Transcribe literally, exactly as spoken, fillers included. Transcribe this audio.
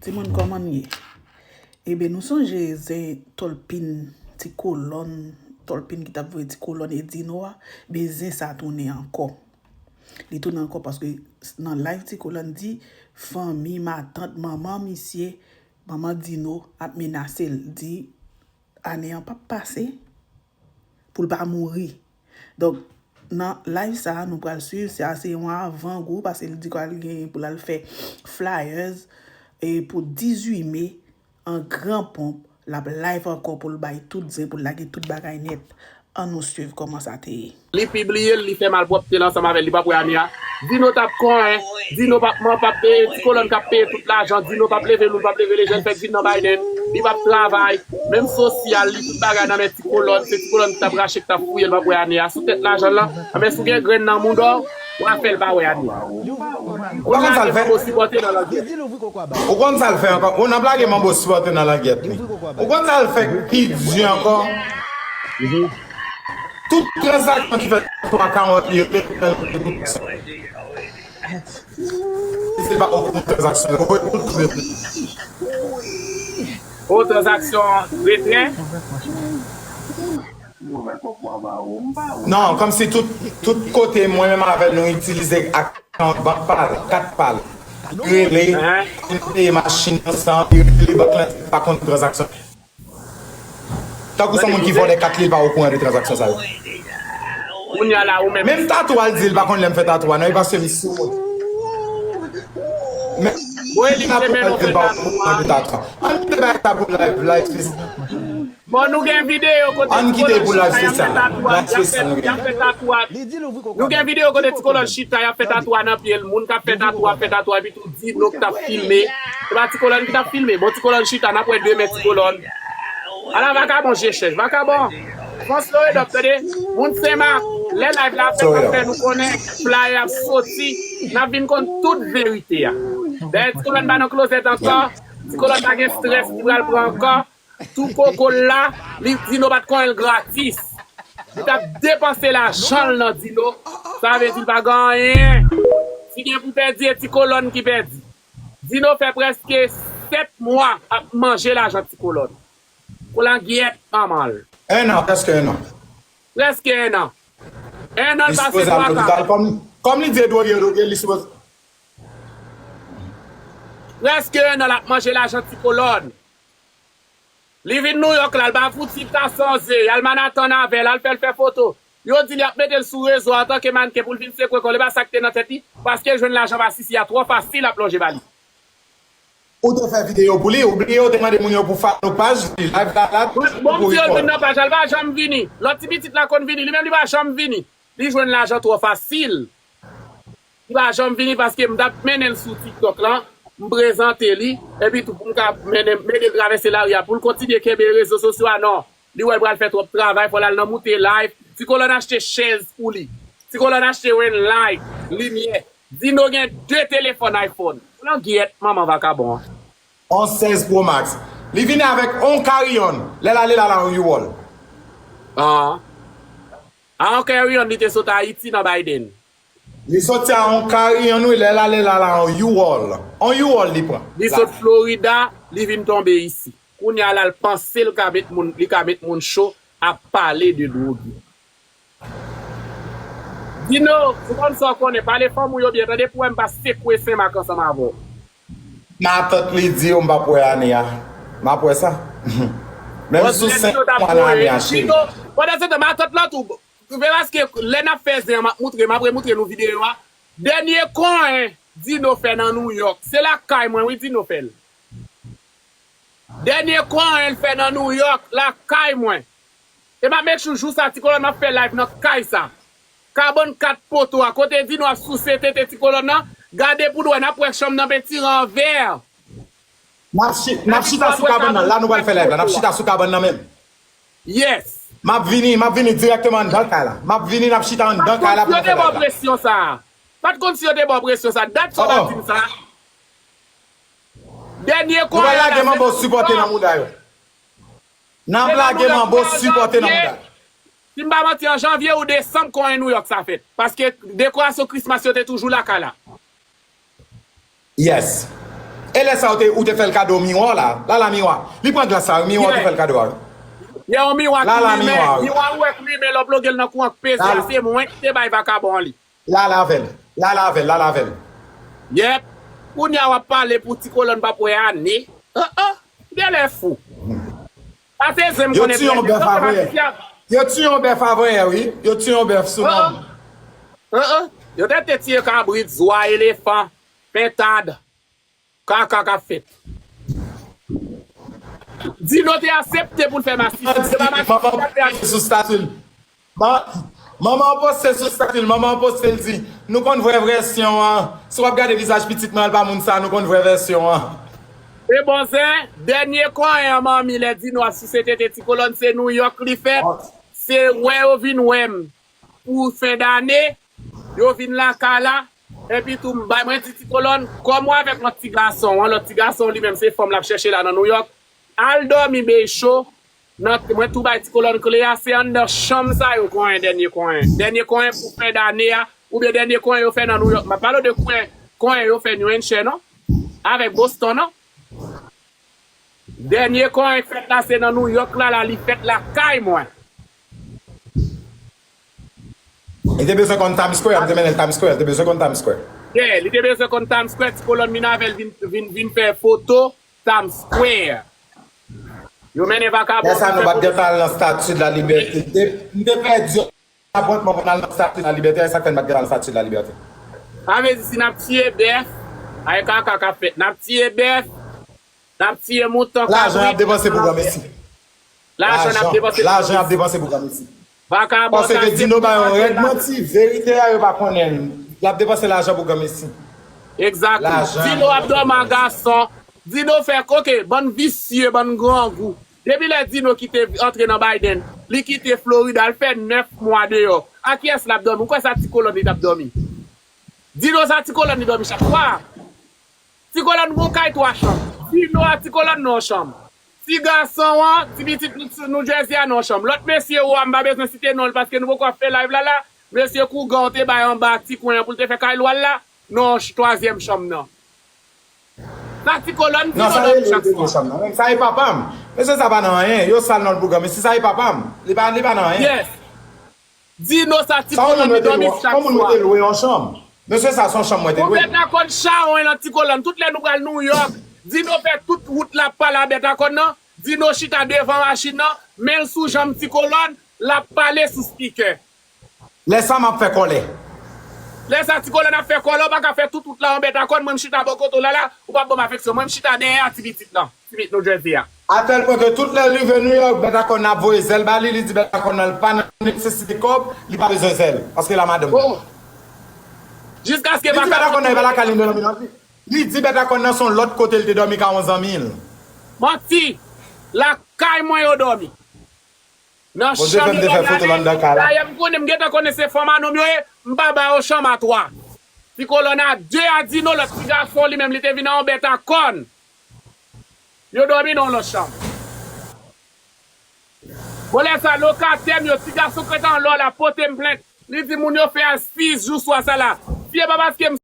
Timoun, kòman n ye? Ebyen, nou sonje zen Tòlpin, ti kolòn, Tòlpin ki t ap voye ti kolòn e Dino a, ebyen, zen sa tounen ankò. Li tounen ankò paske nan live ti kolòn di, fanmi, matant, manman misye, manman Dino ap menase l, di ane an p ap pase pou l pa mouri. Donk, nan live sa a, nou pral swiv, sa se yon avan gou, paske li di pral gen pou l al fè flyers e pou dizuit me, an gran ponp, l ap live ankò pou l bay tout zen, pou l lage tout bagay nèt. Ann nou swiv kòman sa te ye. Li pibliye l, li fè malpwòpte l ansanm avè l, li p ap wè ane a. Dino t ap konyen, Dino p ap man, p ap peye, ti kolòn k ap peye tout lajan, Dino p ap leve moun, p ap leve lejann, fèk vin nan Biden, li p ap travay, menm sosyal, li tout bagay nan men ti kolòn, se ti kolòn ki t ap rache, ki t ap fouye l, p ap wè ane a. Sou tèt lajan l lan, anben si w gen grenn nan mouda w, w a fè l pa wè ane a. Ou konn sa l fè? Ou sipòte nan langyèt. Ou konn sa l fè ankò? Ou nan blage manbo sipòte nan langyèt li. Ou konn sa l fè ki di ankò? Tout tranzaksyon ki fèt twa karant li rete nan tranzaksyon. Se pa okenn tranzaksyon. Ou konn tout tranzaksyon. O tranzaksyon retrè? Non, kòmsi tout, tout kote mwen menm avè l nou itilize ak account bank pa l, kat pa l. Rele, peye machin ansanm, li rele bank lan, pa konn tranzaksyon. Tankou se yon moun ki vòlè kat li, li pa okouran de tranzaksyon sa yo. Kounye a la, ou menm. Menm tatouaj di l pa konn lè m fè tatouaj non, e paske m sou moun. Men tatouaj di l pa okouran de tatouaj. Ann kite bagay sa pou live, live. Bon, nou gen videyo kote ti kolòn chita, y ap fè tatouaj, y ap fè tatouaj. Nou gen videyo kote ti kolòn chita, y ap fè tatouaj nan pye l. Moun k ap fè tatouaj ap fè tatouaj, epi tou Dino k t ap filme. Se pa ti kolòn ki t ap filme. Bon, ti kolòn chita, n ap wè demen ti kolòn. Ala vakabon je chèch, vakabon. Fòs Loredòp, tande. Moun Senmak, lè live la fèt, n ap fè nou konnen. Flyer ap soti, n ap vin konn tout verite a. Dayè ti kolòn pa nan klozèt ankò. Ti kolòn pa gen strès li pral pran ankò. Tou koko l la, li, Dino pa t konyen l gratis. Li t ap depanse lajan l nan Dino. Sa vle di l pa gen anyen. Si gen pou pèdi, e ti kolòn ki pèdi. Dino fè prèske sèt mwa ap manje lajan ti kolòn. Kolangyèt manman l. En an, prèske en an. Prèske en an. En an l pase twa ka. Kòm, kòm li di e dwoge yo dwoge, li sipoze. Prèske en an l ap manje lajan ti kolòn. Li vin Nouyòk la, l pa fouti kase yon ze, y al Manhattan avè l, al fè l fè foto. Yo di l y ap mete l sou rezo a antanke mannken pou l vin sekwe kò l, e pa sa k te nan tèt li, paske jwenn lajan pa sisi a twò fasil ap lonje ba li. Ou te fè videyo pou li, ou bliye ou te mande moun yo pou follow paj li, live la la. Bon, m di yo l vin nan paj la, l pa janm vini. Lòt ti pitit la konn vini, li menm li pa janm vini. Li jwenn lajan twò fasil. Li pa janm vini paske m t ap mennen l sou TikTok lan, m prezante li, epi tou pou m ka mennen, ede l travèse lari a, pou l kontinye kenbe rezo sosyo a, non. Li wè l pral fè twòp travay, fò l al nan moute live. Ti kolòn achte chèz pou li. Ti kolòn achte ring light, limyè. Dino gen de telefòn iPhone. Langyèt manman vakabon an. On sèz Pro Max. Li vini avèk on kariyonn. Lè l ale la la on U-Haul. Ah. A on kariyonn li te sot Ayiti nan Biden. Li soti a on kariyonn wi, lè l ale la la on U-Haul. On U-Haul li pran. Li sot Florida, li vin tonbe isi. Kounye a la l panse l ka met moun, li ka met moun cho ap pale de dwoge. Dino, ou konn sa w konnen, pale fanmi w yo byen, tande pou wè m pa sekwe Senmak ansanm avè w. Matant li di yo m p ap wè ane a. M ap wè sa. Menm sou senk mwa nan ane a, cheri. Pandan se tan, matant lan tou, se paske lè n ap fè zen an, m ap moutre, m ap remoutre nou videyo a. Dènye konyen Dino fè nan Nouyòk. Se lakay mwen, wi, Dino fè l. Dènye konyen l fè nan Nouyòk, lakay mwen. E m ap make sure jou sa ti kolòn m ap fè live nan kay sa. Kabann kat poto a, kote Dino ap souse tete ti kolòn nan, gade pou nou wè, n ap wè chanm nan pentire an vè. N ap chi-, n ap chita sou kabann nan, la nou pral fè live la, n ap chita sou kabann nan menm. Yes. M ap vini, m ap vini dirèkteman anndan kay la. M ap vini, n ap chita anndan kay la pou nou fè live la. Pa t konn si yo te ba w presyon sa a. Pa t konn si yo te ba w presyon sa a. Dat sa w t ap di m sa a. Dènye konyen la, se nan Nouyòk. N ap lage manbo sipòte nan mouda. Si m pa manti, an janvye ou desanm konyen Nouyòk sa fèt. Paske dekorasyon Christmas yo te toujou lakay la. Yes. E lè sa ou te, ou te fè l kado miwa w la. Lala miwa. Li pran glas sa, miwa ou te fè l kado a. Wi. Gen yon miwa ki limen. Lala miwa, wi. Miwa ou wè k limen lè w ploge l nan kouran k peze a, se mwen ki te bay vakabon an li. Lala avè l. Lala avè l. Lala avè l. Yèp. Kounye a w ap pale pou ti kolòn p ap wè ane. An an. Genlè fou. Pase zen m konnen. Yo tiye yon bèf avanyè. Yo tiye yon bèf avanyè, wi. Yo tiye yon bèf sou nonm. An an. Yo te te tiye kabrit, zwa, elefan, pentad. Kaka k ap fèt. Dino te aksepte pou l fè masisi. Se pa masisi k ap fè. Manman poste sou stati l. Manman poste sou stati l. Manman poste l di, nou konn vrè vèsyon an. Si w ap gade vizaj pitit mwen, l pa moun sa, nou konn vrè vèsyon an. E bon zen, dènye konyen an manmi lè Dino ap sise tete ti kolòn, se Nouyòk li fèt. Se wè yo vin wè m pou fen dane, yo vin lakay la, epi tou m bay, mwen di ti kolòn, kòm w avèk lòt ti gason an, lòt ti gason li menm se fanm l ap chèche la nan Nouyòk, al dòmi bèy cho, nan, mwen tou bay ti kolòn kle a, se anndan chanm sa yo konyen dènye konyen. Dènye konyen pou fen dane a, oubyen dènye konyen yo fè nan Nouyòk. M ap pale w de konyen, konyen yo fè New Hampshire non, avèk Boston non. Dènye konyen k fèt la se nan Nouyòk la, la li fèt lakay mwen. Li te bezwen konn Times Square, m te mennen l Times Square, li te bezwen konn Times Square. Yeah, li te bezwen konn Times Square, ti kolòn vin avè l vin, vin, vin fè foto Times Square. Yo mennen vakabon. Lè sa nou pa t gentan al nan Statue de la Liberté. M te, m te pèdi apwentman pou n al nan Statue de la Liberté, e sa k fè n pa t gentan al Statue de la Liberté. Sa vle di si n ap tiye bèf, ay kaka k ap fèt. N ap tiye bèf, n ap tiye mouton, kabrit. Lajan y ap depanse pou granmesi. Lajan n ap depanse pou granmesi. Lajan y ap depanse pou granmesi. Vakabon sa se Dino ba yo rèd manti, verite a yo pa konnen l. Y ap depanse lajan pou granmesi. Egzakteman. Lajan. Dino ap dòmi ak gason. Dino fè, oke, bann visye, bann grangou. Depi lè Dino kite antre nan Biden, li kite Florida, l fè nèf mwa deyò. A kiyès l ap dòmi? Ou kwè sa ti kolòn li t ap dòmi? Dino sa ti kolòn li dòmi chak swa. Ti kolòn gon kay twa chanm. Dino a ti kolòn nan yon chanm. Ti gason an, ti pitit New Jersey a nan yon chanm. Lòt mesye ou a, m pa bezwen site non l paske nou poko ap fè live la la. Mesye Kougan ou te bay anba ti kwen an pou l te fè kay lwa l la, nan yon ch-, twazyèm chanm nan. Sa ti kolòn Dino dòmi chak swa. Non, sa e papa m. Mesye sa pa nan anyen. Yo sal non l pou granmesi, sa e papa m. Li pa, li pa nan anyen. Yes. Dino sa ti kolòn li dòmi chak swa. Kòm nou te lwe yon chanm. Mesye sa se yon chanm mwen te lwe. Yon bèt akòn chawony nan ti kolòn. Tout lè nou pral Nouyòk, Dino fè tout wout l ap pale a bèt akòn nan. Dino chita devan machin nan, men l sou janm ti kolòn, l ap pale sou spikè. Lè sa m ap fè kòlè. Lè sa ti kolòn ap fè kòlè, ou pa ka fè tout wout la an bèt akòn, mwen m chita bò kote w la la, ou p ap ban m afeksyon. Mwen m chita dèyè a ti pitit lan, ti pitit New Jersey a. A tèl pwen ke tout lè l rive Nouyòk, bèt akòn nan ap voye zèl ba li, li di bèt akòn nan l pa nan nesesite kòb, li pa bezwen zèl, paske l a madanm li. Jiskaske li di bèt akòn nan e pa lakay li dòmi nan vi. Li di bèt akòn nan se yon lòt kote li te dòmi ka yon zanmi l. Manti! Lakay mwen yo dòmi. Nan chanm yo dòmi. Dayè m konnen, m gentan konnen se fanm a nonm yo ye, m pa ba yo chanm a twa. Ti kolòn a de a Dino, lòt ti gason li menm li te vin a yon bèt akòn. Yo dòmi nan yon lòt chanm. Bon lè sa lokatè m yo, ti gason k ret anlè w la pote m plent. Li di moun yo fè a sis jou swa sa la. Si e pa paske m